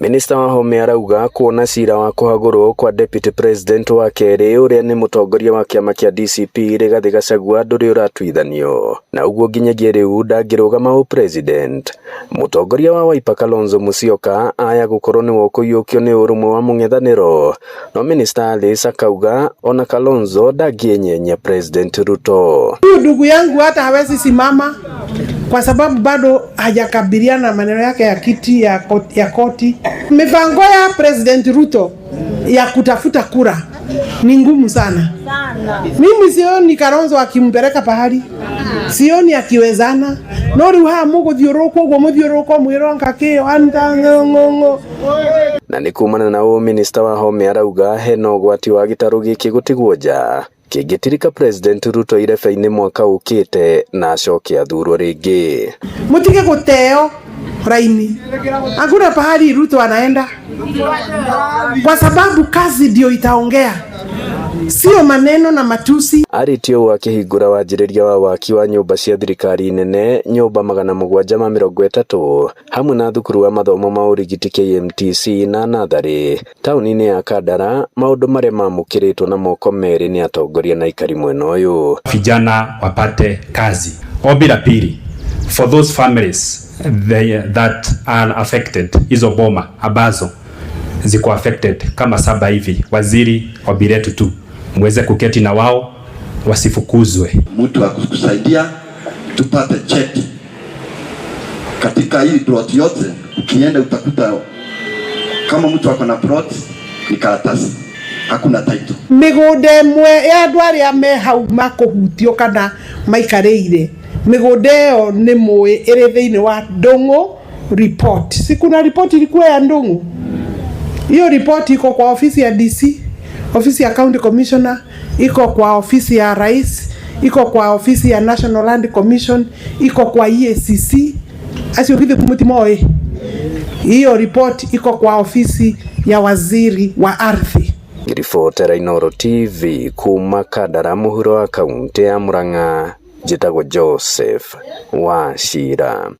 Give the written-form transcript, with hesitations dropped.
Minista Wahome arauga kuona cira wa kũhagũrwo kwa Deputy President wa kerĩ ũrĩa nĩ mũtongoria wa kĩama kĩa DCP Rigathĩ Gachagua ndũrĩ ũratuithanio na ũguo nginyagia rĩu ndangĩrũgama ũ-president. Mũtongoria wa Wiper Kalonzo Musyoka aya gũkorwo nĩwe ũkũiyũkio nĩ ũrũmwe wa mũng'ethanĩro no Minista Alice akauga ona Kalonzo ndangĩenyenyia President Ruto. Huyu ndugu yangu hata hawezi simama kwa sababu bado hajakabiliana maneno yake ya kiti ya koti. Mipango ya President Ruto ya kutafuta kura ni ngumu sana. Mimi sioni Kalonzo akimpeleka pahali, sioni akiwezana. No riu haha muguthiũrũrũka ũguo mũthiũrũrũko mwĩrwo anga anta ng'ong'o. Na nĩ kumana na ũũ Minista Wahome arauga hena ũgwati wa gĩtarũ gĩkĩ gũtigwo nja kĩngĩtirika President Ruto irebe-inĩ mwaka ũkĩte na acoke athurwo rĩngĩ. Mutige guteo raini, hakuna pahali Ruto anaenda, kwa sababu kazi ndio itaongea, sio maneno na matusi. Arĩtie ũũ akĩhingũra wanjĩrĩria wa waki wa nyũmba cia thirikari nene nyũmba 730 hamwe na thukuru wa mathomo ma ũrigiti KMTC na natharĩ taũni-inĩ ya Kandara, maũndũ marĩa mamũkĩrĩtwo na moko merĩ nĩ atongoria na aikari mwena ũyũ. Vijana wapate kazi. Ombi la pili, for those families that are affected, hizo boma ambazo ziko affected kama saba hivi, waziri, ombi letu tu muweze kuketi na wao wasifukuzwe. Mtu wa kukusaidia tupate cheti katika hii plot yote. Ukienda utakuta kama mtu ako na plot ni karatasi, hakuna title. Mĩgũnda ĩmwe ya andũ arĩa me hau makũhutio kana maikarĩire mĩgũnda ĩyo nĩ mũĩ ĩrĩ thĩinĩ wa Ndung'u report. Si kuna report ilikuwa ya Ndung'u? Hiyo report iko kwa ofisi ya DC, ofisi ya county commissioner, iko kwa ofisi ya rais, iko kwa ofisi ya National Land Commission, iko kwa EACC. Acio githĩ mũtimoĩ? Hiyo report iko kwa ofisi ya waziri wa ardhi. Ngĩribotera Inooro TV kuma Kandara mũhuro wa kaunti ya Murang'a, njĩtagwo Joseph Wachira.